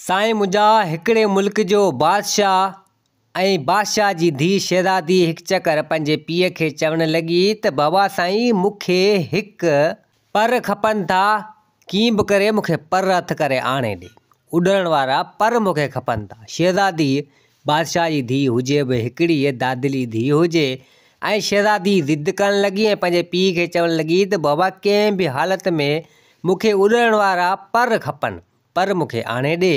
سائين منهنجا هڪڙي ملڪ جو بادشاهه ۽ بادشاهه جي ڌيء شهزادي هڪ چڪر پنهنجي پيء کي چوڻ لڳي ته بابا سائين مون کي هڪ پر کپن ٿا ڪيئن به ڪري مون کي پر هٿ ڪري آڻي ڏي اڏرڻ وارا پر مون کي کپن ٿا شهزادي بادشاهه جي ڌيء هجي به هڪڙي دادلي ڌيء هجي ۽ شهزادي ضد ڪرڻ لڳي ۽ پنهنجي پيء کي چوڻ لڳي ته بابا ڪنهن به حالت ۾ مون کي اڏرڻ وارا پر کپن پر مون کي آڻي ڏي.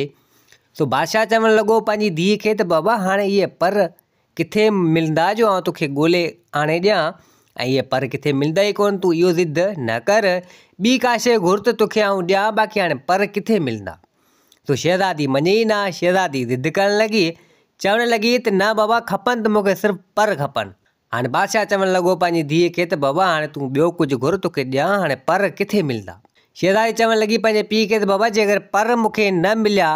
سو بادشاهه چوڻ لڳو پنهنجي ڌيء کي ته بابا هاڻي اهي پر ڪٿي ملندا جو آئون توکي ڳولي آڻي ڏيان ۽ اهي پر ڪٿي ملندا ئي ڪونه تون اهو ضد نه ڪر ٻي ڪا شيء گهر ته توکي آئون ڏيان باقي هاڻي پر ڪٿي ملندا. سو شهزادي مڃي ئي نه شهزادي ضد ڪرڻ لڳي چوڻ لڳي ته نه بابا کپن ته مون کي صرف پر کپن. هاڻي بادشاهه چوڻ لڳو پنهنجي ڌيء کي ته بابا هاڻي تون ٻيو ڪجهه گهر توکي ڏيان هاڻي پر ڪٿي ملندا؟ شهزادي چوڻ لڳي پنهنجي پيء کي ته بابا جيڪر پر مون کي نه مليا،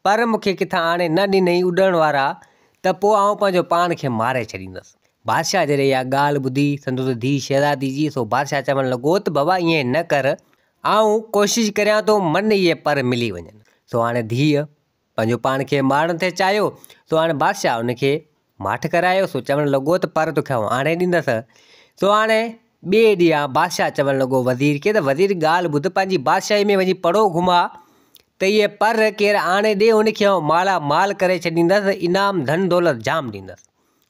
پر مون کي ڪٿان آڻي نه ڏنئي اڏڻ وارا ته پوء آئون پنهنجو پاڻ کي ماري ڇڏيندس. بادشاهه جڏهن اها ڳالهه ٻڌي سندس ڌيء شهزادي جي سو بادشاهه چوڻ لڳو ته بابا ائين نه ڪر آئون ڪوشش ڪريان ٿو من اهي پر ملي وڃن. سو هاڻي ڌيء پنهنجو پاڻ کي مارڻ ٿي چاهيو، سو هاڻي بادشاهه ان کي ماٺ ڪرايو، سو چوڻ لڳو ته پر توکي آئون آڻي ڏيندس. سو هاڻي ٻئي ڏينهن بادشاهه چوڻ لڳو وزير کي ته وزير ڳالهه ٻڌ پنهنجي بادشاهي ۾ وڃي پڙهو گهماء ته اهي پر ڪير آڻي ڏي ان کي آئون مالا مال ڪري ڇڏيندس، انعام ڌن دولت جام ڏيندس.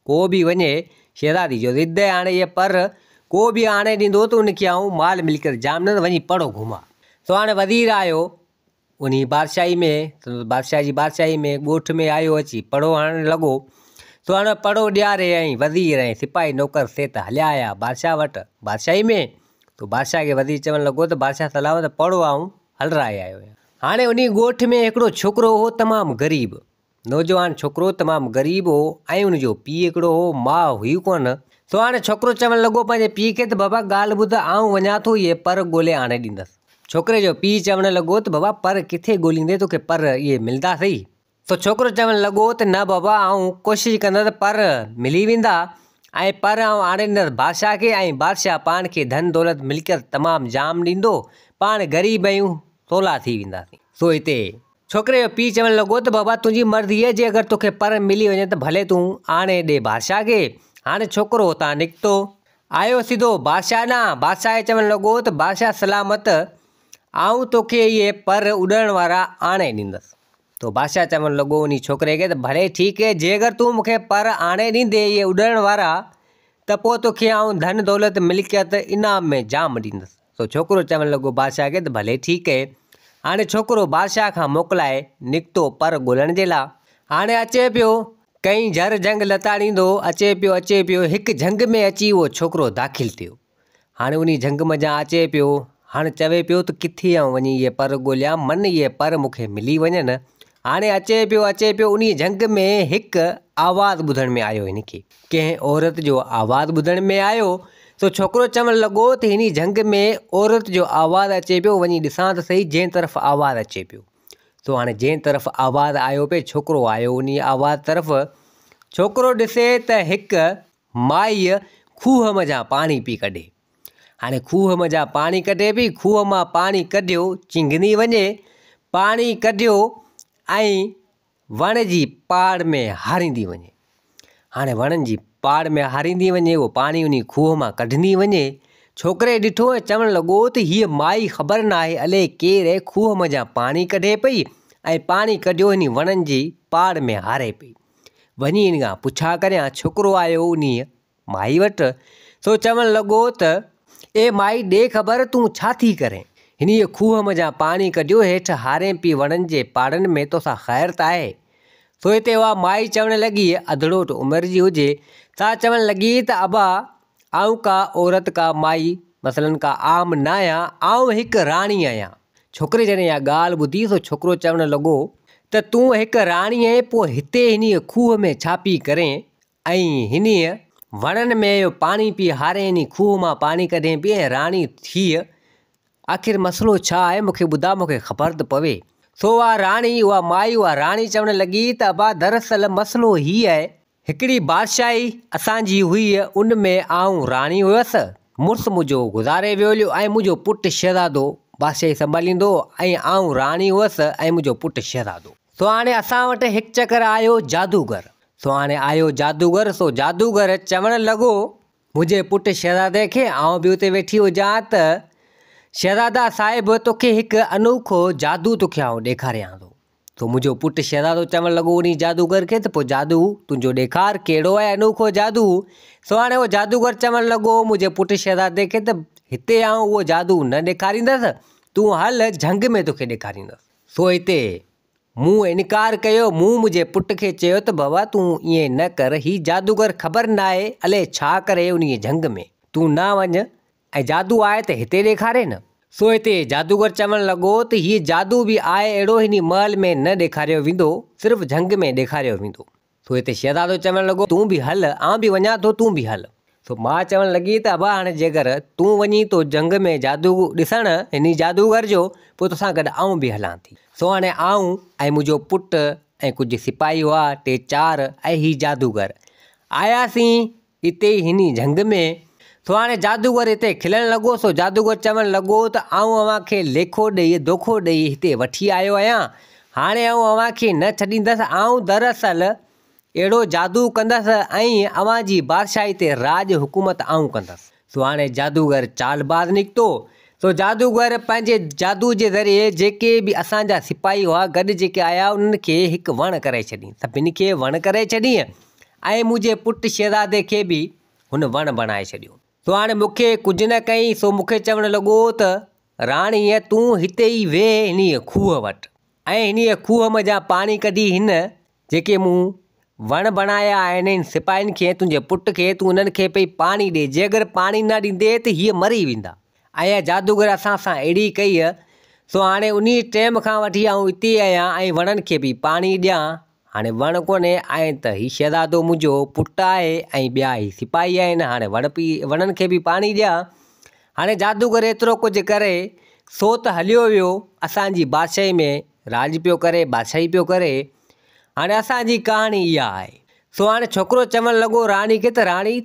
ڪو به وڃي شهزادي جو ضد آهي هاڻي اهي پر ڪو به آڻي ڏيندو ته ان کي آئون مال ملڪيت جام ڏيندس وڃي پڙهو گهماء. سو هاڻي وزير آيو انهيء بادشاهي ۾، سندس بادشاهه جي بادشاهي ۾، ڳوٺ ۾ آيو اچي پڙهو هڻڻ لڳو. سو هاڻي پڙهو ڏياري ۽ وزير ۽ سپاهي نوڪر سي ته هليا آيا بادشاهه وٽ بادشاهي ۾. سو بادشاهه کي وزير چوڻ لڳو ته بادشاهه سلامت پڙهو آئون هلرائي آيو آهيان. هاڻي انهيء ڳوٺ ۾ هڪڙو ڇوڪرو هو تمام غريب. نوجوان ڇوڪرو تمام غريب هو ۽ ان جو پيء هڪڙو هو، ماء هئي ڪونه. سو هاڻي ڇوڪرو چوڻ لڳو پنهنجي پيء کي ته بابا ڳالهه ٻڌ آئون وڃان ٿو اهي پر ڳولي آڻي ڏيندس. ڇوڪري جو پيء چوڻ لڳو ته بابا پر ڪٿي ڳوليندين توکي پر اهي ملندا سهي. سو ڇوڪرو چوڻ لڳو ته نه بابا آئون ڪوشش ڪندس پر ملي ويندا ۽ پر آئون آڻي ڏيندس بادشاهه کي ۽ بادشاهه پاڻ کي ڌن دولت ملڪيت تمام جام ڏيندو پاڻ غريب آهيون سولا ٿي وينداسين. سو هتي ڇوڪري جو پيء چوڻ لڳو ته بابا تنهنجي مرضي آهي جي اگر توکي پر ملي وڃي ته ڀلي تون آڻي ڏي بادشاهه کي. هاڻي ڇوڪرو اتان نڪتو. آيو سڌو بادشاهه ڏانهن. بادشاهه کي چوڻ لڳو ته بادشاهه سلامت آئون توکي اهي پر اڏڻ وارا آڻي ڏيندس. تو بادشاهه چوڻ لڳو انهي ڇوڪري کي ته ڀلي ٺيڪ آهي جي اگر تون مون کي پر آڻي ڏيندين اهي اڏڻ وارا ته پوء توکي آئون ڌن دولت ملڪيت انعام ۾ جام ڏيندس. سو ڇوڪرو چوڻ لڳو بادشاهه کي ته ڀلي ٺيڪ اهي. هاڻي ڇوڪرو بادشاهه کان موڪلائي نڪتو پر ڳولڻ جي لا. هاڻي اچي پيو ڪئين جهر جهنگ لتاڙيندو اچي پيو اچي پيو هڪ جهنگ ۾ اچي اهو ڇوڪرو داخل ٿيو. هاڻي انهي جهنگ منجهان اچي پيو هاڻي چوي پيو ته ڪٿي آئون وڃي اهي پر ڳوليان من اهي پر مون کي ملي وڃن. هاڻي اچي پيو اچي پيو انهي جهنگ ۾ هڪ آواز ٻڌڻ ۾ آيو هن کي. ڪنهن عورت جو آواز ٻڌڻ ۾ آيو سو ڇوڪرو چوڻ لڳو ته هن جهنگ ۾ عورت جو آواز اچي پيو وڃي ڏسان ته سهي جنهن طرف آواز اچي پيو سو هاڻي جنهن طرف آواز آيو پئي ڇوڪرو آيو انهي آواز طرف ڇوڪرو ڏسي ته هڪ مائي کوهه منجهان پاڻي پئي ڪڍي هاڻي کوهه منجهان پاڻي ڪڍي پئي کوهه مان پاڻي ڪڍيو چنگهندي وڃي پاڻي ڪڍيو ۽ وڻ جي پاڙ ۾ هاريندي وڃي. هاڻي وڻن جي پاڙ ۾ هاريندي وڃي، اهو پاڻي انهي کوهه مان ڪڍندي وڃي. ڇوڪري ڏٺو ۽ چوڻ لڳو ته هيء مائي خبر ناهي الئي ڪير اهي کوهه منجهان پاڻي ڪڍي پئي ۽ پاڻي ڪڍيو انهي وڻن جي پاڙ ۾ هاري پئي. وڃي ان کان پڇا ڪريان. ڇوڪرو آيو انهيء مائي وٽ، سو چوڻ لڳو ته، اي مائي ڏي خبر تون ڇا ٿي ڪرين؟ هنيء کوهه منجهان پاڻي ڪڍيو هيٺ هارين پي وڻن جي پاڙن ۾ توسان خير ته آهي؟ سو هتي اها مائي چوڻ لڳي، اڌڙوٽ عمر جي هجي، سا چوڻ لڳي ته ابا آئون ڪا عورت ڪا مائي مثلاً ڪا عام ناهيان، آئون هڪ راڻي آهيان. ڇوڪري جڏهن اها ڳالهه ٻڌي سو ڇوڪرو چوڻ لڳو ته تون هڪ راڻي آهين پوء هتي هنيء کوهه ۾ ڇا پي ڪرين؟ ۽ هنيء وڻن ۾ اهو پاڻي پي هارين انهي کوهه مان پاڻي ڪڍين پي ۽ راڻي ٿيء آخر مسئلو ڇا آهي مون کي ٻڌاء مون کي خبر ته پوي. سو اها راڻي اها مائي اها راڻي چوڻ لڳي ته ابا دراصل مسئلو هي آهي. هڪڙي بادشاهي اسان جي هئي ان ۾ آئون راڻي هيس مڙس منهنجو گذاري ويو هليو ۽ منهنجو پٽ شهزادو بادشاهي سنڀاليندو هو ۽ آئون راڻي هيس ۽ منهنجو پٽ شهزادو. سو هاڻي اسان وٽ هڪ چڪر آيو جادوگر. سو هاڻي آيو جادوگر سو جادوگر چوڻ لڳو منهنجي پٽ شهزادي کي آئون به اتي ويٺي هجان ته شهزادا صاحب توکي هڪ انوکو جادو توکي آئون ڏيکاريان ٿو. سو منهنجو پٽ شهزادو چوڻ لڳو انهي جادوگر کي ته پوء جادو تنهنجو ڏيکار ڪهڙو آهي انوکو جادو. سو هاڻي اهو جادوگر چوڻ لڳو منهنجي پٽ شهزادي کي ته هتي آئون اهو جادو نه ڏيکاريندس تون هل جهنگ ۾ توکي ڏيکاريندس. سو هتي مون انڪار ڪيو، مون منهنجي پٽ کي چيو ته بابا تون ائين نه ڪر، هي جادوگر خبر ناهي الئي ڇا ڪري انهيء جهنگ ۾، تون نه وڃ ۽ جادو آهي ته هتي ڏيکاري نه. سو هتي جادوگر چوڻ لڳو ته هيء جادو به آهي اهڙو هن محل ۾ نه ڏيکاريو ويندو، صرف جهنگ ۾ ڏيکاريو ويندو. سو هتي شهزادو چوڻ لڳو، تون به هل، آئون به وڃان ٿو، تون به هل. سو ماء چوڻ لڳي ته ابا هاڻي جيڪر تون وڃين ٿو جهنگ ۾ جادو ڏسڻ هن جادوگر جو، پوء توسان گڏ آئون به هلان ٿي. سو هاڻي آئون ۽ منهنجو پٽ ۽ ڪجهه سپاهي هئا، ٽي چار، ۽ هي جادوگر آياسين اتي ئي هن جهنگ ۾. سو هاڻي جادوگر اتي کلڻ لڳو، سو جادوگر چوڻ لڳو ته آئون اوهان کي ليکو ڏيئي، دوکو ڏيئي هتي وٺي آيو آهيان، هاڻي آئون اوهان کي نه ڇڏيندس، آئون دراصل اهڙو جادو ڪندس ۽ اوهان جي بادشاهي تي راڄ حڪومت آئون ڪندس. سو هاڻي جادوگر چالباز نڪتو، سو جادوگر پنهنجي جادو جي ذريعي جيڪي به اسان جا سپاهي هئا، گڏ جيڪي آيا، انهن کي هڪ وڻ ڪري ڇڏين، سڀني کي وڻ ڪري ڇڏين. ۽ منهنجي پٽ شهزادي کي به هن وڻ بڻائي ڇڏيو. سو هاڻي مون کي ڪجهه نه ڪيائين، سو مون کي چوڻ لڳو ته راڻي تون هتي ئي ويهه انهيء کوهه وٽ، ۽ انهيء کوهه منجهان پاڻي ڪڍي هن جيڪي مون وڻ بڻايا آهن، هن سپاهين کي ۽ تنهنجي پٽ کي، تون انهن کي پئي پاڻي ڏي، جي اگر پاڻي نه ڏيندين ته هيء مري ويندا. ۽ جادوگر اسان سان اهڙي ڪئي، سو هاڻي انهيء ٽيم کان وٺي آئون اتي آهيان ۽ وڻن کي پئي پاڻي ڏيان. هاڻي وڻ ڪونهي آهن ته هي شهزادو منهنجو پٽ آهي ۽ ٻيا هي سپاهي آهن، هاڻي وڻ پي وڻن کي به پاڻي ڏيان. هاڻي جادوگر ايترو ڪجهه ڪري سو ته هليو ويو، اسان جي بادشاهي ۾ راڄ پيو ڪري، بادشاهي پيو ڪري. هاڻي اسان جي ڪهاڻي اها آهي. سو هاڻي ڇوڪرو چوڻ لڳو راڻي کي ته راڻي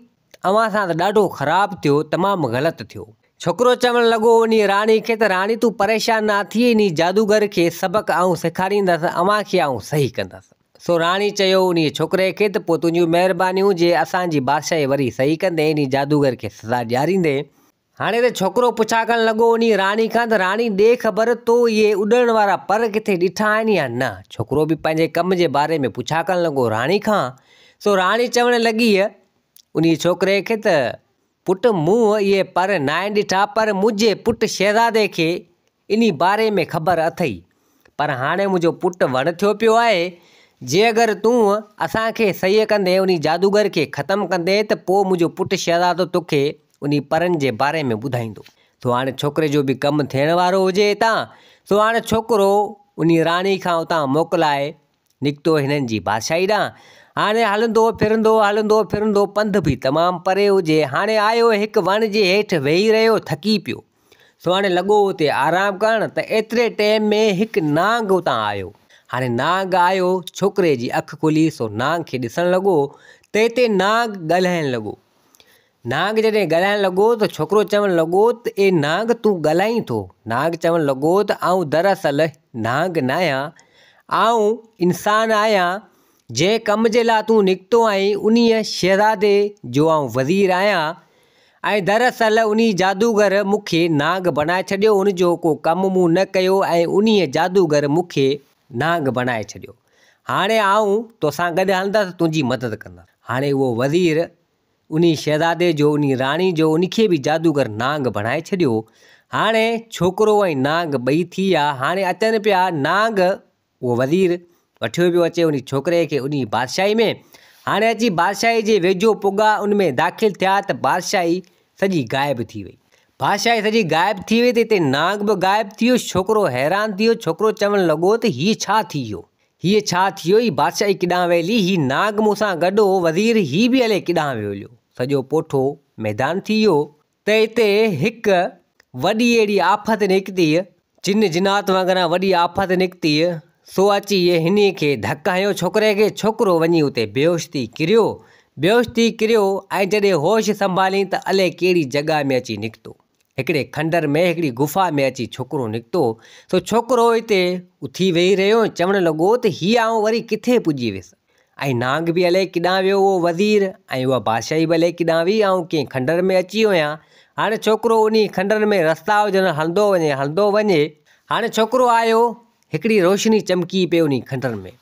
اوهان سان ته ڏاڍو خراب ٿيو، تمام غلط ٿيو. ڇوڪرو چوڻ لڳو انهيء راڻي کي ته راڻي تون پريشان نه ٿيء، انهيء جادوگر کي سبق آئون سيکاريندس، اوهان کي آئون صحيح ڪندس. سو راڻي چيو انهيء ڇوڪري کي ته پوء تنهنجون مهربانيون جي اسان جي بادشاهي وري صحيح ڪندين، انهيء جادوگر کي سزا ڏياريندين. هاڻي ته ڇوڪرو پڇا ڪرڻ لڳو انهيء راڻي کان ته راڻي ڏي خبر تو اهي اڏڻ وارا پر ڪٿي ڏٺا آهن يا نه؟ ڇوڪرو به پنهنجي ڪم جي باري ۾ پڇا ڪرڻ لڳو راڻي کان. سو راڻي چوڻ لڳي انهيء ڇوڪري کي ته پٽ مون اهي پر ناهن ڏٺا پر منهنجي پٽ شهزادي کي انهي باري ۾ خبر اٿئي، پر هاڻي منهنجو پٽ وڻ ٿيو پيو آهي، جي اگر تون اسان کي صحيح ڪندين، انهي جادوگر کي ختم ڪندين ته پوء منهنجو پٽ شهزادو توکي انهي پرن جي باري ۾ ٻڌائيندو. سو هاڻي ڇوڪري جو به ڪم ٿيڻ وارو هجي هتان، سو هاڻي ڇوڪرو انهي راڻي کان اتان موڪلائي نڪتو هنن جي بادشاهي ڏانهن. هاڻي هلندو ڦرندو، هلندو ڦرندو، پنڌ به تمام پري هجي، هاڻي آيو هڪ وڻ جي هيٺ ويهي رهيو، ٿڪي پيو. سو هاڻي لڳو اتي آرام ڪرڻ ته ايتري ٽيم ۾ هڪ نانگ اتان آيو. هاڻي نانگ آيو، ڇوڪري جي اک کلي، سو نانگ کي ڏسڻ لڳو ته اتي نانگ ڳالهائڻ لڳو. نانگ جڏهن ڳالهائڻ لڳو ته ڇوڪرو چوڻ لڳو ته اي نانگ تون ڳالهائين ٿو؟ نانگ چوڻ لڳو ته آئون دراصل نانگ ناهيان، آئون انسان آهيان، جنهن ڪم جي لاء تون نڪتو آهين انهيء شهزادي جو آئون وزير آهيان ۽ دراصل انهي جادوگر مون کي نانگ بڻائي ڇڏيو، ان جو ڪو ڪم مون نه ڪيو ۽ انهيء جادوگر مون کي نانگ بڻائي ڇڏيو. هاڻي آئون توسان گڏ هلندس، تنهنجي مدد ڪندس. هاڻي اهو وزير انهي شهزادي جو، انهي راڻي جو، ان کي به جادوگر نانگ بڻائي ڇڏيو. هاڻي ڇوڪرو ۽ نانگ ٻئي ٿي ويا. هاڻي اچن پيا نانگ اهو وزير وٺيو پيو اچي انهي ڇوڪري کي انهي بادشاهي ۾. هاڻي اچي بادشاهي جي ويجهو پڳا ان ۾ داخل ٿيا ته بادشاهي سڄي غائب ٿي وئي. بادشاهي سڄي غائب ٿي وئي ته هتي نانگ به غائب ٿي ويو. ڇوڪرو حيران ٿي ويو. ڇوڪرو چوڻ لڳو ته هيء ڇا ٿي ويو؟ هيء ڇا ٿي ويو؟ هي بادشاهي ڪيڏانهن ويلي؟ هي نانگ مون سان گڏ هو وزير هي به الائي ڪيڏانهن ويو هليو. سڄو پوٺو ميدان ٿي ويو. ته اتي هڪ وڏي اهڙي آفت نڪتي، جن جنات وانگران وڏي آفت نڪتي، سو اچي هني کي ڌڪ هنيو ڇوڪري کي، ڇوڪرو وڃي اتي بيهوش ٿي ڪريو، بيهوش ٿي ڪريو ۽ جڏهن هوش سنڀالين ته الائي ڪهڙي جڳهه ۾ اچي نڪتو. هڪڙي کنڊر ۾ هڪڙي غفا ۾ اچي ڇوڪرو نڪتو، سو ڇوڪرو اتي اٿي ويهي رهيو ۽ چوڻ لڳو ته هي آئون وري ڪٿي پڄي ويس ۽ نانگ به الائي ڪيڏانهن ويو اهو وزير ۽ اها بادشاهي به الائي ڪيڏانهن وئي آئون ڪنهن کنڊر ۾ اچي ويو آهيان. هاڻي ڇوڪرو انهي کنڊر ۾ رستا هجن هلندو وڃي هلندو وڃي. هاڻي ڇوڪرو آيو هڪڙي روشني چمڪي پئي انهي کنڊر ۾.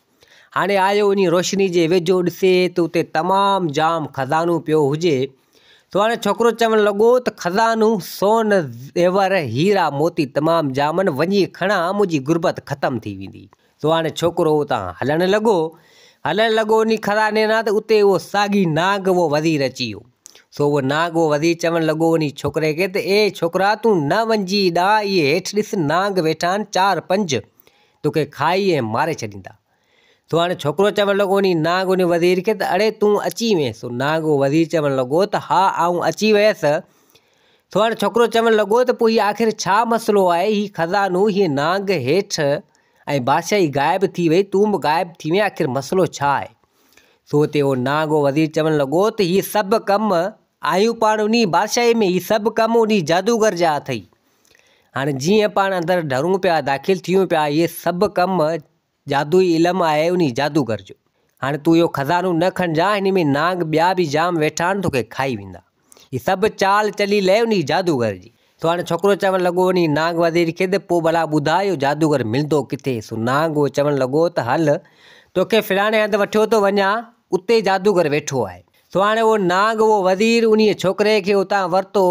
هاڻي آيو انهي روشني جي ويجهو ڏسي ته اتي تمام جام خزانو پيو هجي. سو هاڻي ڇوڪرو چوڻ لڳو ته خزانو، سون، زيور، هيرا موتي تمام جام آهن، وڃي کڻان منهنجي غربت ختم ٿي ويندي. سو هاڻي ڇوڪرو اتان هلڻ لڳو. هلڻ لڳو انهي خزاني ڏانهن ته اتي اهو ساڳي نانگ اهو وزير اچي ويو. سو اهو نانگ اهو وزير چوڻ لڳو انهي ڇوڪري کي ته اي ڇوڪرا تون نه وڃجي هيڏانهن اهي هيٺ ڏس نانگ ويٺا آهن چار پنج. توکي کائي ۽ ماري ڇڏيندا. سو هاڻي ڇوڪرو چوڻ لڳو انهي نانگ انهي وزير کي ته اڙي تون اچي وئين؟ سو نانگ اهو وزير چوڻ لڳو ته ها آئون اچي ويس. سو هاڻي ڇوڪرو چوڻ لڳو ته پوء هي آخر ڇا مسئلو آهي، هي خزانو، هي نانگ هيٺ ۽ بادشاهي غائب ٿي وئي، تون به غائب ٿي وئين، آخر مسئلو ڇا آهي؟ سو اتي اهو نانگ اهو وزير چوڻ لڳو ته هي سڀ ڪم آهيون پاڻ انهي بادشاهي ۾، هي سڀ ڪم انهي جادوگر جا اٿئي. هاڻي جيئن پاڻ اندر ڍرون پيا، داخل ٿيون پيا، اهي سڀ ڪم جادوئي علم آهي انهي جادوگر جو. هاڻي تون اهو خزانو نه کڻجان، هن ۾ نانگ ٻيا به جام ويٺا آهن، توکي کائي ويندا. هي سڀ چال چلي لئي انهي جادوگر جي. سو هاڻي ڇوڪرو چوڻ لڳو انهي نانگ وزير کي ته پوء ڀلا ٻڌاء اهو جادوگر ملندو ڪٿي؟ سو نانگ اهو چوڻ لڳو ته هل، توکي فلاڻي هنڌ وٺيو ٿو وڃان، اتي جادوگر ويٺو آهي. سو هاڻي اهو نانگ اهو وزير انهي ڇوڪري کي اتان ورتو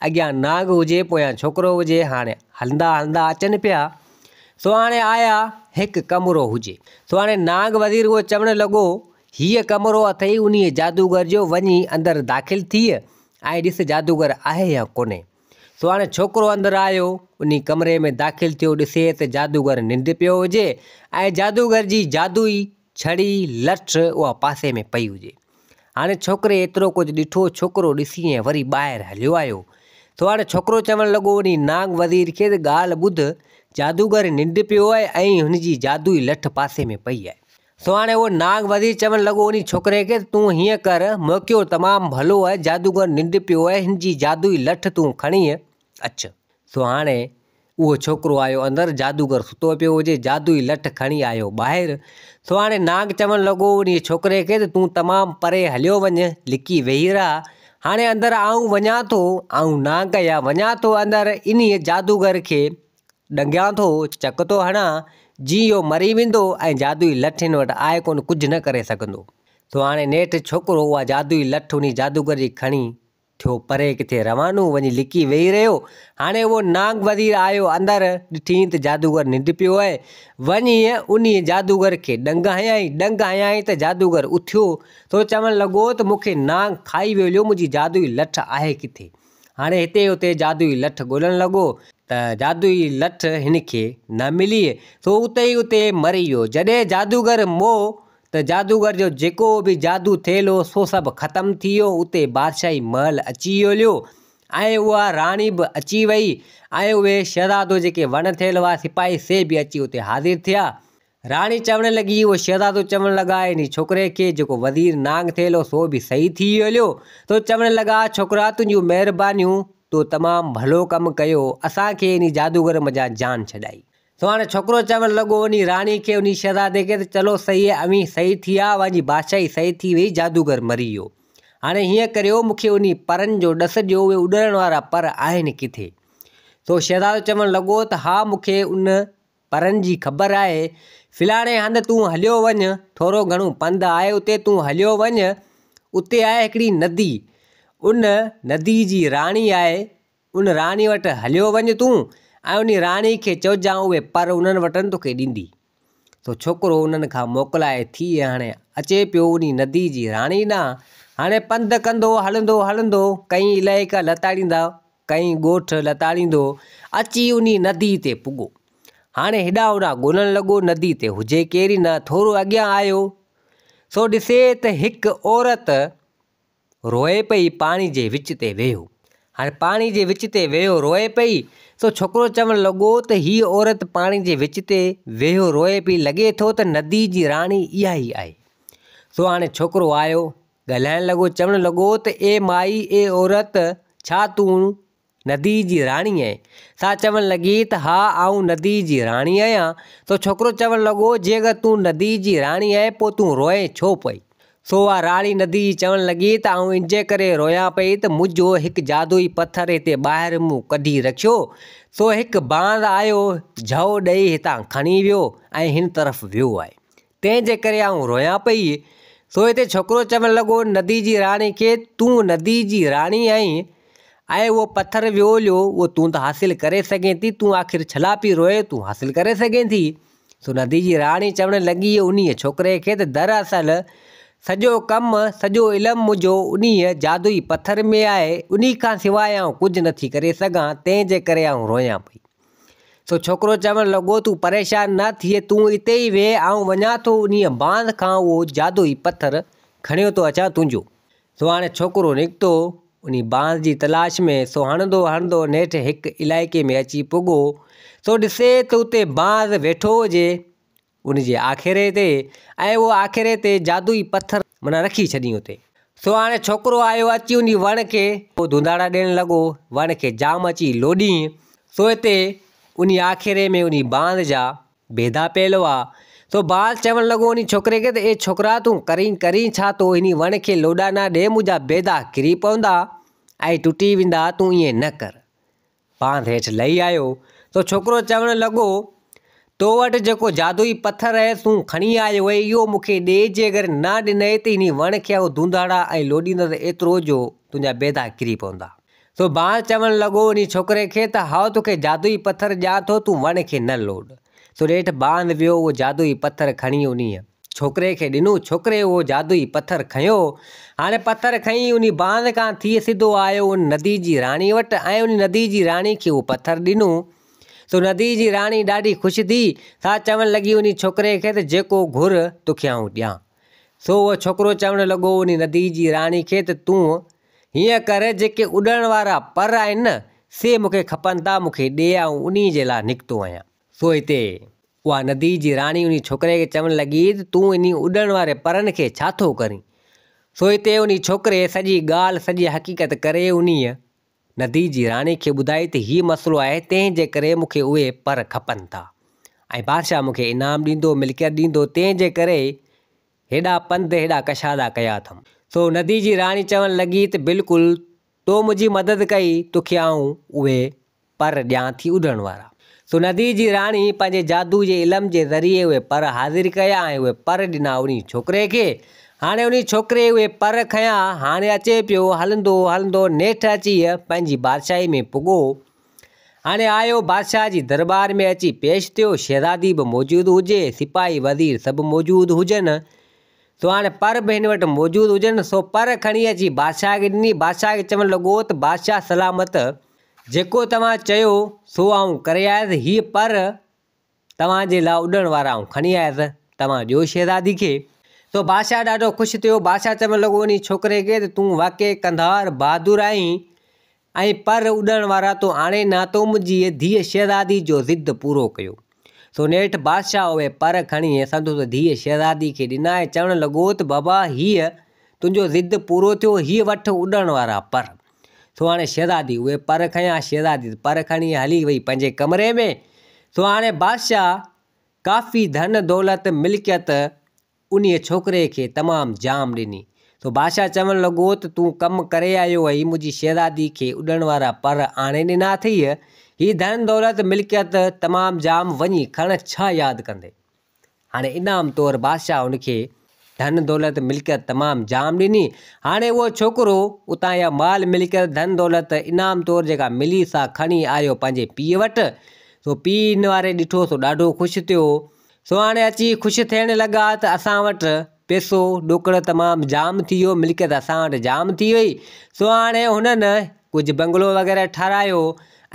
اڳيان نانگ هجي پويان ڇوڪرو هجي هاڻي هلندا هلندا اچن پيا سو هاڻي آيا هڪ ڪمرو هجي سو هاڻي نانگ وزير اهو چوڻ لڳو هيء ڪمرو اٿئي انهيء جادوگر جو وڃي اندر داخل ٿيء ۽ ڏس جادوگر آهي يا ڪونهي سو هاڻي ڇوڪرو اندر آيو انهي ڪمري ۾ داخل ٿيو ڏسي ته جادوگر ننڊ پيو هجي ۽ جادوگر جي جادوئي ڇڙي لٺ اها پاسي ۾ پئي هجي. هاڻي ڇوڪري ايترو ڪجهه ڏٺو، ڇوڪرو ڏسي ۽ وري ٻاهر هليو آيو. سو هاڻي ڇوڪرو چوڻ لڳو انهي نانگ وزير کي ته ڳالهه ٻڌ، جادوگر ننڊ پيو آهي ۽ هن جي جادوئي لٺ پاسي ۾ پئي آهي. سو هاڻي اهو نانگ وزير چوڻ لڳو انهي ڇوڪري کي ته تون هيئن ڪر، موقعو تمام ڀلو آهي، جادوگر ننڊ پيو آهي، هن جي جادوئي لٺ تون کڻي اچ. سو هاڻي اهو ڇوڪرو آيو اندر، جادوگر ستو پيو هجي، جادوئي لٺ کڻي آيو ٻاهر. سو هاڻي نانگ چوڻ لڳو انهيء ڇوڪري کي ته تون تمام پري هليو وڃ، لڪي ويهي رهه. هاڻي اندر آئون وڃان ٿو، آئون نانگ يا وڃان ٿو اندر انهيء جادوگر کي ڏنگيان ٿو، چڪ ٿو هڻان، جيئن اهو مري ويندو ۽ جادوئي لٺ هن وٽ آهي ڪونه ڪجهه نه ڪري سگهندو. سو هاڻي نيٺ ڇوڪرو اها جادوئي لٺ انهيء جادوگر جي کڻي ٿيو پري ڪٿي روانو وڃي لڪي ويهي رهيو. هاڻي اهو نانگ وزير آيو اندر، ڏٺئين ته جادوگر ننڊ پيو آهي. وڃي انهيء جادوگر کي ڏنگ هنيائين. ڏنگ هنيائين ته جادوگر اٿيو. سو چوڻ لڳو ته مون کي نانگ کائي ويو ليو، منهنجي جادوئي لٺ آهي ڪٿي؟ هاڻي هتي هتي جادوئي لٺ ڳولڻ لڳو ته جادوئي لٺ هن کي نه ملي. سو اتي ئي اتي مري ويو. جڏهن جادوگر مئو ته جادوگر جو جيڪو به جادو ٿيل هو سو سڀ ختم ٿي ويو، اتي بادشاهي محل اچي ويو ۽ اها راڻي به اچي وئي ۽ اهي شهزادو جيڪي وڻ ٿيل هئا سپاهي سي به اچي اتي حاضر ٿيا. راڻي چوڻ لڳي، اهو شهزادو چوڻ لڳا انهي ڇوڪري کي جيڪو وزير نانگ ٿيل هو سو به صحيح ٿي ويو سو چوڻ لڳا ڇوڪرا تنهنجون مهربانيون تو تمام ڀلو ڪم ڪيو اسان کي انهي جادوگر منجهان جان ڇڏائي. سو هاڻي ڇوڪرو چوڻ لڳو انهي راڻي کي انهي شهزادي کي ته چلو صحيح آهي اوهين صحيح ٿي ويا اوهان جي بادشاهي صحيح ٿي وئي جادوگر مري ويو هاڻي هيئن ڪريو مون کي انهي پرن جو ڏس ڏيو اهي اڏرڻ وارا پر آهن ڪٿي؟ سو شهزادو چوڻ لڳو ته ها مون کي ان پرن جي خبر آهي فلاڻي هنڌ تون هليو وڃ ٿورو گهڻو پنڌ آهي اتي تون هليو وڃ اتي آهي هڪڙي ندي ان ندي جي راڻي آهي ان راڻي وٽ هليو وڃ تون ۽ انهي راڻي کي چئجان اهي پر انهن وٽن توکي ڏيندي. سو ڇوڪرو انهن کان موڪلائي ٿي هاڻي اچي پيو انهي ندي جي راڻي ڏانهن. هاڻي پنڌ ڪندو هلندو هلندو ڪئين علائقا لتاڙيندا ڪئين ڳوٺ لتاڙيندو اچي انهي ندي تي پڳو. هاڻي هيڏانهن هوڏانهن ڳولڻ لڳو ندي تي هجي ڪير ئي نه ٿورو اڳيان آيو سو ڏسي ته هڪ عورت روئي پئي پاڻي جي وچ تي ويهو. هاڻي پاڻي جي وچ تي ويهو روئي پئي، سو ڇوڪرو چوڻ لڳو ته هيء عورت پاڻي جي وچ تي ويهو روئي پئي لڳي ٿو ته ندي جي راڻي اها ئي آهي. سو هاڻي ڇوڪرو آيو، ڳالهائڻ لڳو، چوڻ لڳو ته اي مائي، اي عورت، ڇا تون نديء جي راڻي آهين؟ سا چوڻ لڳي ته ها آئون نديء جي راڻي آهيان. سو ڇوڪرو چوڻ لڳو جي اگر تون نديء جي راڻي آهين پوء تون روئين ڇو پئي؟ سو اها راڻي نديء جي چوڻ لڳي ته آئون ان جي ڪري رويان پئي ته منهنجو هڪ جادوئي پٿر هتي ٻاهر مون ڪڍي رکيو سو هڪ باز آيو جهو ڏئي هتان کڻي ويو ۽ هن طرف ويو آهي تنهن جي ڪري آئون رويان پئي. سو هتي ڇوڪرو چوڻ لڳو نديء جي راڻي کي تون نديء جي راڻي آهين ۽ اهو پٿر ويو هليو اهو تون ته حاصل ڪري سگهين ٿي تون آخر ڇلا پئي روئين تون حاصل ڪري سگهين ٿي. سو نديء جي راڻي چوڻ لڳي انهيء ڇوڪري کي ته دراصل سڄو ڪم سڄو علم منهنجو انهيء جادوئي پٿر ۾ آهي انهي کان سواء آئون ڪجهه نٿي ڪري سگهان تنهن جي ڪري آئون روئان پئي. سو ڇوڪرو چوڻ لڳو تون پريشان نه ٿيء تون اتي ئي ويهه آئون وڃان ٿو انهيء بانس کان اهو جادوئي پٿر کڻيو ٿو اچان تنهنجو. سو هاڻي ڇوڪرو نڪتو انهي بانس جي تلاش ۾ سو هڻندو هڻندو نيٺ هڪ علائقي ۾ اچي پڳو سو ڏسي ته اتي بانس ويٺو هجي ان جي آکيري تي ۽ اهو آکيري تي جادوئي پٿر معنيٰ رکي ڇڏين اتي. سو هاڻي ڇوڪرو آيو اچي انهي وڻ کي پوء ڌونڌاڙا ڏيڻ لڳو وڻ کي جام اچي لوڏين سو اتي انهي آکيري ۾ انهي بانس جا بيدا پيل هئا. سو باز چوڻ لڳو انهي ڇوڪري کي ته اي ڇوڪرا تون ڪرين ڪرين ڇا ٿو انهي وڻ کي لوڏا نه ڏي منهنجا بيدا ڪري پوندا ۽ ٽٽي ويندا تون ائين نه ڪر. باز هيٺ لهي آيو. سو ڇوڪرو چوڻ لڳو تو وٽ جيڪو جادوئي پٿر آهي تون کڻي آيو آهين اهو مون کي ڏي جي اگر نه ڏنئي ته انهي وڻ کي آئون ڌونڌاڙا ۽ لوڏيندس ايترو جو تنهنجا بيدا ڪري پوندا. سو باز چوڻ لڳو انهي ڇوڪري کي ته هائو توکي جادوئي پٿر ڏيان ٿو تون وڻ کي نه لوڏ. سو نيٺ باز ويو اهو جادوئي پٿر کڻي انهيء ڇوڪري کي ڏنو. ڇوڪري اهو جادوئي پٿر کنيو. هاڻي پٿر کڻي انهي باز کان ٿي سڌو آيو ان ندي جي راڻي وٽ ۽ انهي ندي جي راڻي کي اهو پٿر ڏنو. سو ندي جي راڻي ڏاڍي خوش ٿي سا چوڻ لڳي انهي ڇوڪري کي ته جيڪو گهر توکي آئون ڏيان. سو اهو ڇوڪرو چوڻ لڳو انهي ندي جي راڻي کي ته تون هيئن ڪر، جيڪي اڏڻ وارا پر آهن نه، سي مون کي کپن ٿا، مون کي ڏي، آئون انهيء جي لاء نڪتو آهيان. سو هتي اها نديء جي راڻي انهيء ڇوڪري کي چوڻ لڳي ته تون انهي اڏڻ واري پرن کي ڇا ٿو ڪرين؟ سو هتي انهي ڇوڪري سڄي ڳالهه، سڄي حقيقت ڪري انهيء نديء جي راڻي کي ٻڌائي ته هي مسئلو آهي، تنهن جي ڪري مون کي اهي پر کپن ٿا ۽ بادشاهه مون کي انعام ڏيندو، ملڪيت ڏيندو، تنهن جي ڪري هيڏا پنڌ هيڏا ڪشالا ڪيا اٿم. سو ندي جي راڻي چوڻ لڳي ته بلڪل تو منهنجي مدد ڪئي توکي آئون اهي پر ڏيان ٿي اڏڻ وارا. سو ندي جي راڻي پنهنجي جادو جي علم جي ذريعي اهي پر حاضر ڪيا ۽ اهي پر ڏنا انهي ڇوڪري کي. هاڻي انهي ڇوڪري اهي پر کنيا هاڻي اچي پيو هلندو هلندو نيٺ اچي پنهنجي بادشاهي ۾ پڳو. هاڻي آيو بادشاهه جي درٻار ۾ اچي پيش ٿيو، شهزادي به موجود هجي، سپاهي وزير سڀ موجود هجن، سو هاڻي پر به هن وٽ موجود هجن، سو پر کڻي اچي بادشاهه کي ڏني، بادشاهه کي چوڻ لڳو ته بادشاهه سلامت! جيڪو توهان چيو سو آئون ڪري آيس، هيء پر توهان جي لاء اڏڻ وارا آئون کڻي آيس، توهان ڏيو شهزادي کي. سو بادشاهه ڏاڍو خوش ٿيو. بادشاهه چوڻ لڳو انهي ڇوڪري کي ته تون واقعي ڪنڌار بهادر آهين ۽ پر اڏڻ وارا تو آڻي نه تو منهنجي ڌيء شهزادي جو ضد پورو ڪيو. سو نيٺ بادشاهه اهي پر کڻي سندس ڌيء شهزادي کي ڏنا ۽ چوڻ لڳو ته بابا هيء تنهنجو ضد پورو ٿيو، هيء وٺ اڏڻ وارا پر. سو هاڻي شهزادي اهي پر کنيا، شهزادي ته پر کڻي هلي وئي پنهنجي ڪمري ۾. سو هاڻي بادشاهه ڪافي ڌن دولت ملڪيت انهيء ڇوڪري کي تمام جام ڏني. سو بادشاهه چوڻ لڳو ته تون ڪم ڪري آيو آهين، منهنجي شهزادي کي اڏڻ وارا پر آڻي ڏنا اٿئي، هي ڌن دولت ملڪيت تمام جام وڃي کڻ ڇا ياد ڪندين؟ هاڻي انعام طور بادشاهه هن کي ڌن دولت ملڪيت تمام جام ڏني. هاڻي اهو ڇوڪرو اتان اها مال ملڪيت ڌن دولت انعام طور جيڪا ملي سا کڻي آيو پنهنجي پيء وٽ. سو پيء ان واري ڏٺو سو ڏاڍو خوش ٿيو. سو هاڻي اچي خوش ٿيڻ لڳا ته اسان وٽ پئسو ڏوڪڙ تمام جام ٿي ويو ملڪيت اسان وٽ جام ٿي وئي. سو هاڻي هنن ڪجهه بنگلو وغيره ٺهرايو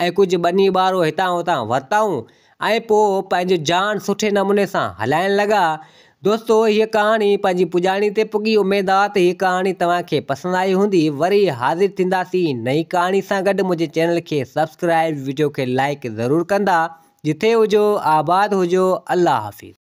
۽ ڪجهه ٻني ٻارو هتان هتان ورتائون. ۽ پوء پنهنجو جان سٺي نموني سان هلائڻ لڳا. دوستو هيء ڪهاڻي پنهنجي پڄاڻي تي پڳي اميد آ ته هيء ڪهاڻي توهان کي پسند آئي هوندي وري حاضر ٿينداسين نئين ڪهاڻي سان گڏ منهنجي چينل کي سبسڪرائب وڊيو کي لائيڪ ضرور ڪندا جٿي هجو آباد هجو الله حافظ.